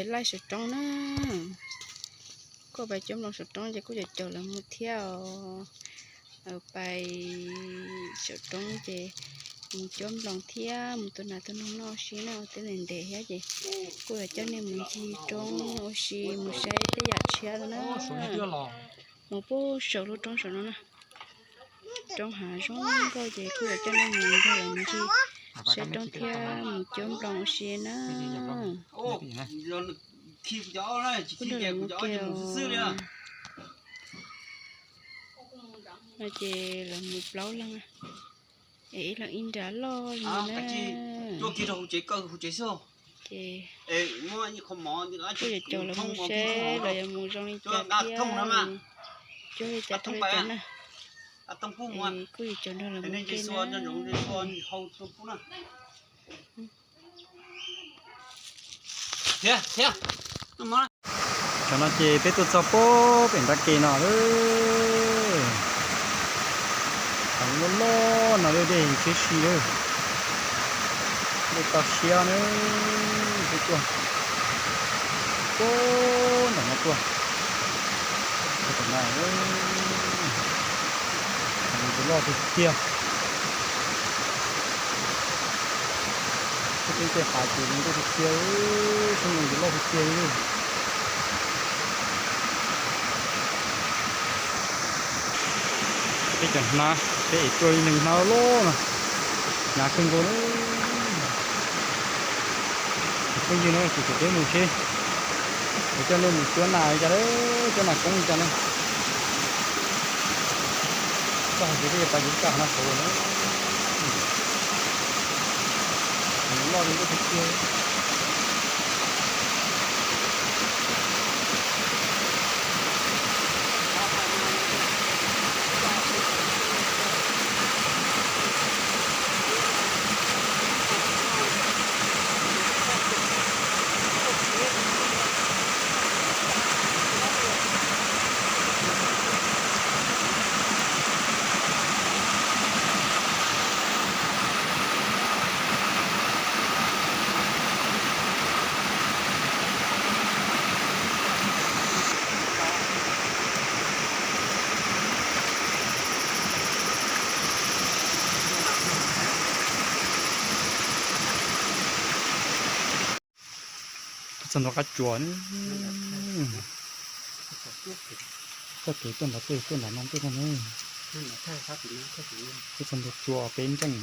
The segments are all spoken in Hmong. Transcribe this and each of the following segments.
Laij saum roob na, kuj pais cuab nploos saum roob ces kuj caum caum lawv mus thiab os. Pais saum roob ces mus cuab nploos thiab mus tua nas tua noog noj ua si na, twb ntev ntev thiab ces kuj yuav coj nej mus ncig roob ua si mus saib tej yam tshiab na. Mus puag saum lub roob saum no na. Roob hav zoo nkauj ces kuj yuav coj nej mus nrog lawv mus ncig saib roob thiab mus cuab nploos ua si na. Kuj nrog lawv mus kiag. No ces lawv mus plaub leeg, es ib leeg ib nrab loj li na. Ces kuj yuav coj lawv mus saib lawv yuav mus zoo li cas thiab, cuab li cas rau li cas na. Es kuj yuav coj nrog lawv mus ua ke na. Tam no ces peb tuaj txog puag pem nrab ke no lawm. Loj loj no dej siab si lawm. Dej toj siab na, peb tuaj puag nram no tuaj. Tam no tus loj tiag tiag. Peb tej hav ces zoo nkauj tiag tiag, zoo nkauj loj tiag tiag li. Peb cov hnab, peb ev tuaj ib leeg hnab loj loj no, hnab kawg nkaus na. Phooj ywg na, ces peb mus seb, kuv coj nej mus cuab nas li cas, cuab nas koob li cas na. Txog hauv ces peb yuav pais yuav kaj no saud na. Loj li lub tiag tiag. Tuaj txog ntua qab tsuas, txoj kev tuaj nrad tej tuaj nram no tuaj no ne. Tuaj txog ntua tsua peb nkeeg,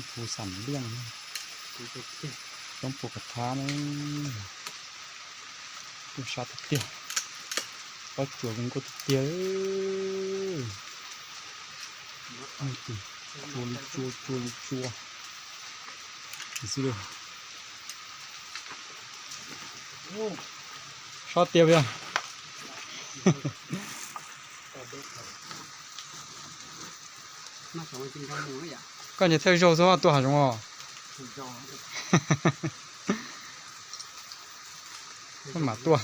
puv xam liaj, roob puas kav thab ne. Kuj sab tiag tiag, qab tsuas zoo nkauj tiag tiag. Tsua li tsua, tsua li tsua. Sab tiag yog. Koj niag thawj zaug xwb tuaj hav zoov os. Koj mam tuaj.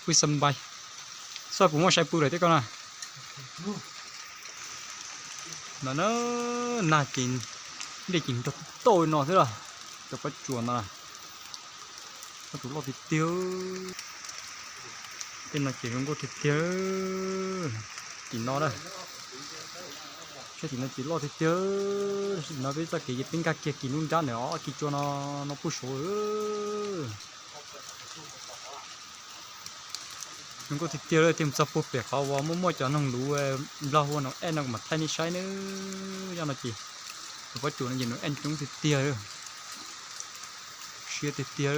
Pw xam npais, xoj kuv muaj sai pw lawm thiab koj na. No na, nag ces dej ces nrog tauj no xwb los, cov pob tsuas no, pob tsuas loj tiag tiag. Tej no ces zoo nkauj tiag tiag. Tim no na, saib tim no ces loj tiag tiag. Tim no peb txoj kev ces peb nkag kiag kis nruab nrab ntawm ob kis tsua no, no puag saud. Zoo nkauj tiag tiag, thiaj mus txog puag pem qhov uas muaj muaj cov noog luv nplog hu ua Noom Ej no kuv mam thaij nej saib nawb. Zaj no ces tus pob tsuas no ces Noom Ej coob tiag tiag, siab tiag tiag.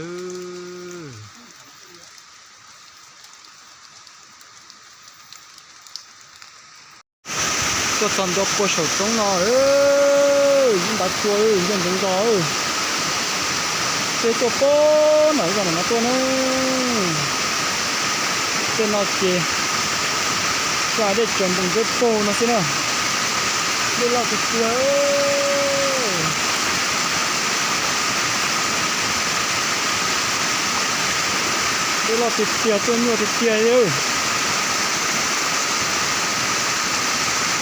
Tuaj txog ntua puag saum roob no, ib ntav tsua ntxoov ntxoov zog. Peb tuaj puag nram zos no tuaj na. Tej no ces tsa dej tsaws npoos dawb paug no xwb na. Dej loj tiag tiag. Dej loj tiag tiag, tuaj nyuaj tiag tiag li.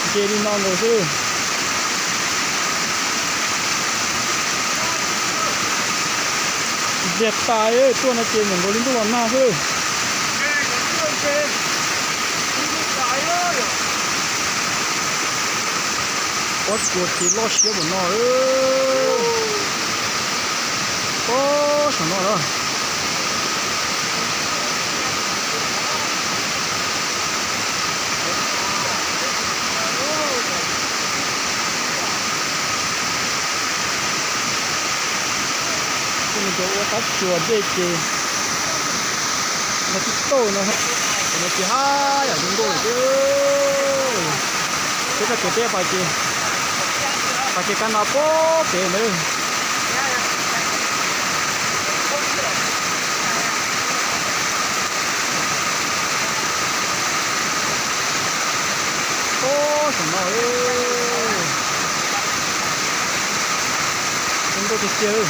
Ces li no nkaus xwb. Ntiag tas, tuaj no ces nyuam nkaus li ntuj los nag xwb. Pob tsuas ces loj siab npaum no. Pob saum no lawm. Cov ua pob tsuas dej ces no tib tauj no, no ces haj yam zoo nkauj lawm thiab. Peb txoj kev peb pas ces, pas ces kab no pob pem ntawd. Pob saum no, zoo nkauj tiag tiag.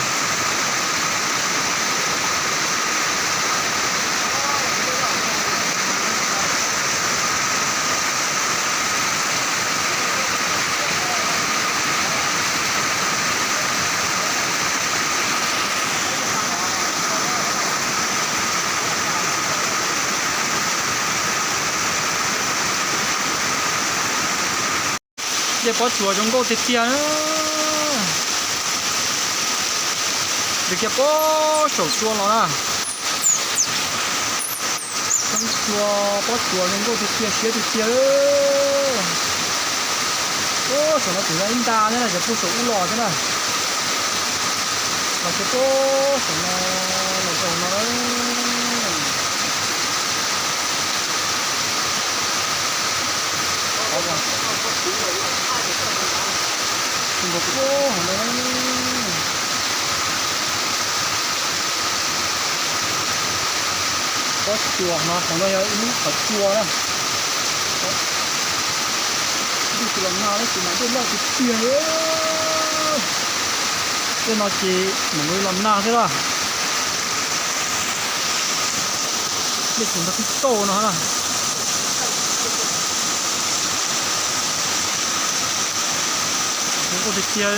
Dej pob tsuas zoo nkauj tiag tiag. Nws kiag pob saum tsua los na. Tsua, pob tsuas zoo nkauj tiag tiag, siab tiag tiag. Ub, saum no tseem yog ib nta thiab na, cov puag saum ub los thiab na. Los txog puag saum no, los zaum no lawm. Nkaus puag hauv no. Pob tsuas no, qhov no yog ib lub qhov tsua na. Ntuj tsis los nag tab sis mas dej loj tiag tiag. Tej no ces mam li los nag thiab lawm. Dej tsis nrog tib tauj no na. Zoo nkauj tiag tiag,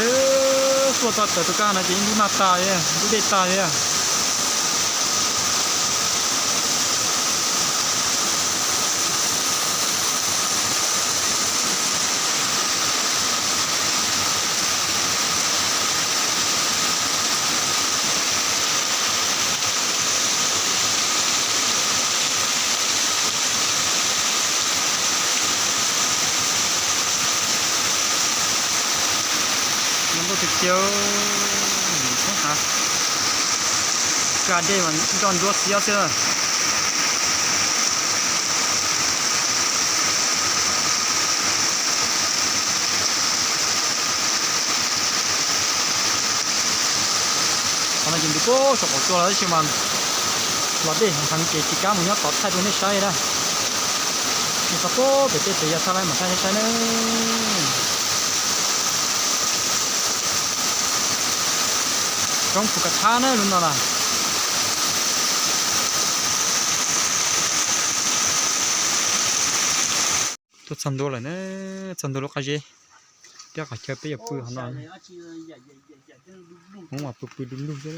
tuaj txog tawm tus kab no ces ib ntuj nag tas li, ib ntuj dej tas li. Zoo nkauj tiag tiag, txhob hnav, ka dej mas nroj ntsuab xiab xwb. Qhov no ces nws puag saum qaum tsua los tab sis mas los dej heev ces tsis kam mus nyob tod thaij rau nej saib na. Nws txog puag pem tej tsev yog thaij laib mas thaij saib saib na. Roob Phu Ka Thab na lub no na. Tuaj txog ntua lawm na, txog ntua lub qab zeb. Peb qhov chaw peb yuav pw hauv no. Hmoob mas pw pw du lug xwb.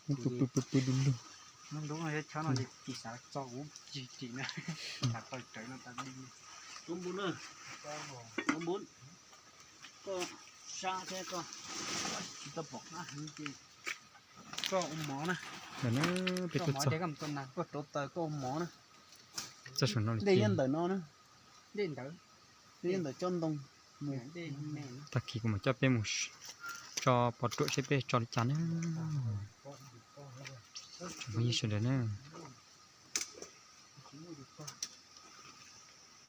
Hmoob pw pw pw pw du lug. Peb tuaj txog, peb tuaj txog saum no, dej nyob ntawm no na, dej ntawd, dej ntawm tsob ntoo. Tag kis kuv mam coj peb mus tso pov ruam seb peb tso li cas na. Tsoom phooj ywg sawv daws na.